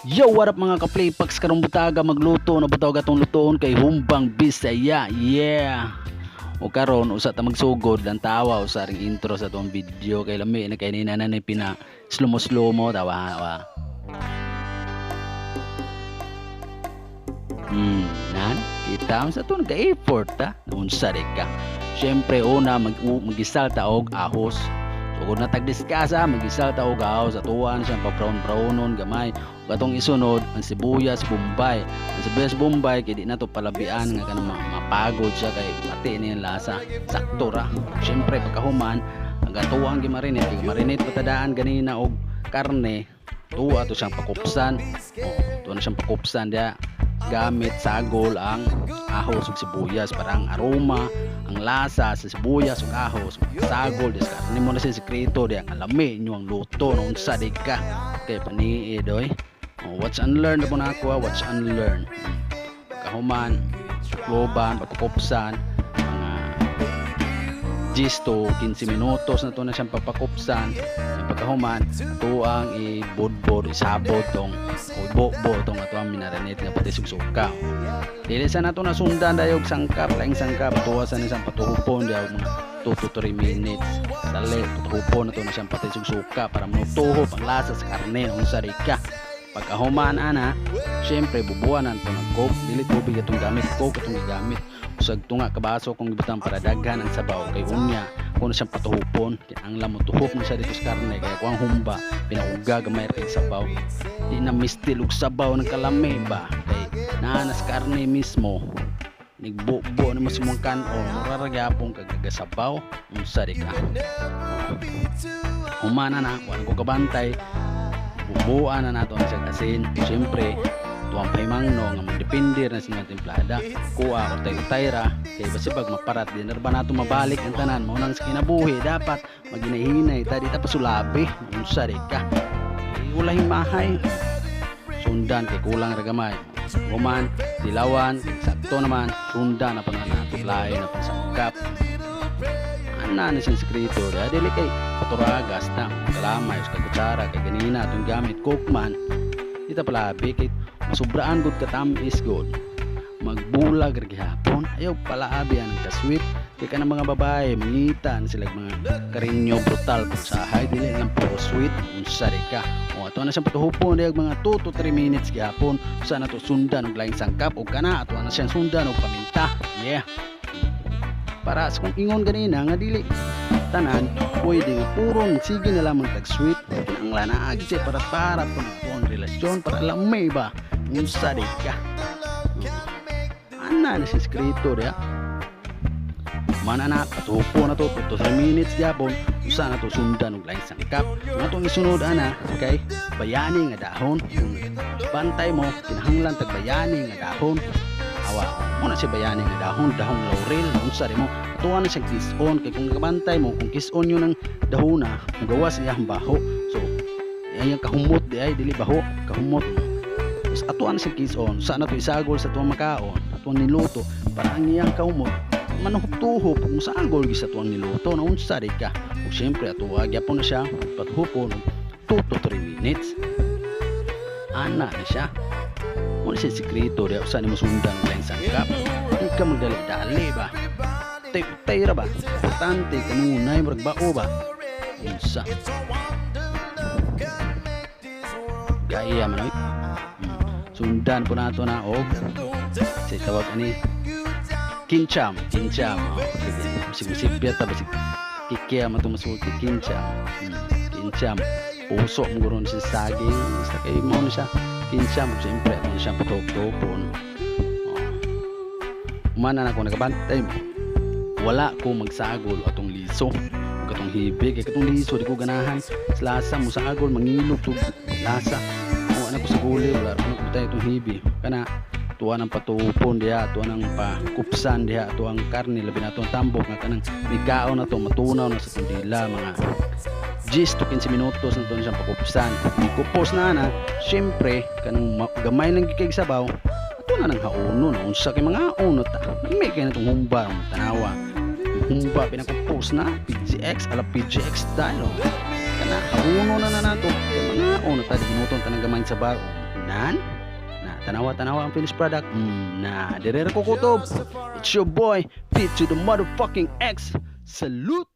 Yo, what up, mga ka-playpacks? Karong butaga magluto na butag atong lutoon kay Humbang Bisaya. Yeah. O karon usa ta magsugod lang tawa usa ring intro sa atong video kay lami na kay nina na ni pina slow mo slow mo tawa wa. Nan kita sa to nag-effort ta. Unsa di ka? Syempre una magisal ta og ahos. Sugod na tagdiskasa, magisal ta og ahos, atuan siyang pa brown brownon gamay. Ug atong isunod ang sibuyas bombay. Ang sibuyas bombay kay di na to palabian nga kanang mapagod siya kay pati ni ang lasa. Sakto ra. Syempre pagkahuman ang atuang gimarinate, kay marinate patadaan ganina og karne, tuwa to siyang pakupsan. Oh, tuwa na siyang pakupsan diya gamit sagol ang ahos ug sibuyas para ang aroma, ang lasa sa sibuyas ug ahos sagol dis karne mo na siya sekreto diya ang lami inyo ang luto no unsa di ka kay paniid oy. Oh, watch and learn na po na ako, watch and learn. Kahuman tukloban, pagkukupsan mga 10 to 15 minutos na to na siyang papakupsan. Ang pagkahuman atuang ibudbod, isabot tong o ibobo tong atuang minarinate nga pati suka. Dili sa nato nasundan dayog sangkap, laing sangkap tuwa sa siyang patuhupon dayog mga 2 to 3 minutes. Dali patuhupon na to na siyang pati suka para manutuhop ang lasa sa karne unsa di ka. Pagkahuman ana, syempre bubuanan to ng Coke. Dili tubig atong gamit, Coke atong gigamit. Usag tunga kabaso kung gibutang para daghan ang sabaw kay unya kuno siyang patuhupon. Kinahanglan mo tuhop mo siya dito sa karne kaya kuang humba pinauga gamay ra kay sabaw. Di na mistil og sabaw ng kalami ba kay naa na sa karne mismo. Nigbubo na mo sa imong kanon, mura ra gyapon kag nagasabaw unsa di ka. Humana na, wala ko kabantay, bubuan na nato ang siyang asin. Siyempre tuwang pahimangno nga magdepende na sa inyong timplada, kuha utay-utay ra kay basibag maparat di na ba nato mabalik ang tanan. Mao nang sa kinabuhi dapat maginahinay ta, di ta pasulabi unsa di ka. Ulahing mahay, sundan kay kulang ra gamay. Human dilawan sakto naman, sundan na pa na nato lain na pansangkap. Ana na siyang sekreto da, dili kay paturagas na kalamay sa kutsara kay ganina atong gamit Coke man. Di ta palabi kay masubraan gud katamis gud, magbulag ra gihapon. Ayaw palaabi ang kasweet kay kanang mga babae mangita na sila mga karinyo brutal kung sahay dili lang puro sweet unsa di ka. O ato na siyang patuhupon dayag mga 2 to 3 minutes gihapon. Usa na to sundan og laing sangkap og kana ato na siyang sundan og paminta. Yeah, para sa kung ingon ganina nga dili tanan pwede nga puron sige na lamang tag sweet. Kinahanglan na agi siya para para po ang relasyon para lamay ba unsa di ka. Ana na siya sekreto diya. Mana na patupo na to 2 to 3 minutes gyapon. Usa na to sundan og laing sangkap. Ang atong isunod ana kay bayani nga dahon. Kung bantay mo, kinahanglan tag bayani nga dahon. Awa mo na siya bayani nga dahon, dahong laurel unsa di mo. Atuan na siya kiss-on kay kung kabantay mo, kung kiss-on yun ang dahona gawas iyang baho, so iyang kahumot di ay dili baho, kahumot. Tapos atuan na siya kiss-on sa na to isagol sa tuwang makaon, atuang niluto para ang iyang kahumot manuhop-tuhop kung sagol gi sa tuwang niluto na unsa di ka. Ug syempre atuwa gyapon na siya patuhupon 2 to 3 minutes. Ana na siya mo na siya sekreto diya. Usa nimo sundan og laing sangkap, di ka magdali-dali ba, utay-utay ra ba. Importante kanunay murag bao ba unsa gaya man oy. Sundan po nato na og say tawag ani, kincham, kincham. Oh, sige, basig masipyat ta, basig kikya man to masulti, kincham. Kincham puso mo guro sa saging sa kay mo na siya kincham. Siyempre ato na siya patuhop-tuhopon. Oh. Humana na ko nagabantay mo, wala ko magsagol atong liso ug atong hibi kay katong liso di ko ganahan sa lasa mo sagol mangilog tug lasa mo. Ana ko sa guli, wala ko nakabutay itong hibi kana. Tuwa ng patupon diha, tuwa ng pakupsan diha tuwa ang karne, labi na itong tambok nga kanang mikaon na to matunaw na sa tundila. Mga 10 to 15 minutos na to siyang pakupsan. Kupos na na syempre kanang gamay lang gikay sabaw, ato na nang hauno na unsa kay mga uno ta. May kay na itong humba tanawa, humba pinakupos na PGX ala PGX style, oh. Kana hauno na na nato kay mga uno ta ginuton tanang gamay sa sabaw. Tanan. Na, tanawa, tanawa ang finished product. Na, dire ra ko kutob. It's your boy, P to the motherfucking X. Salute!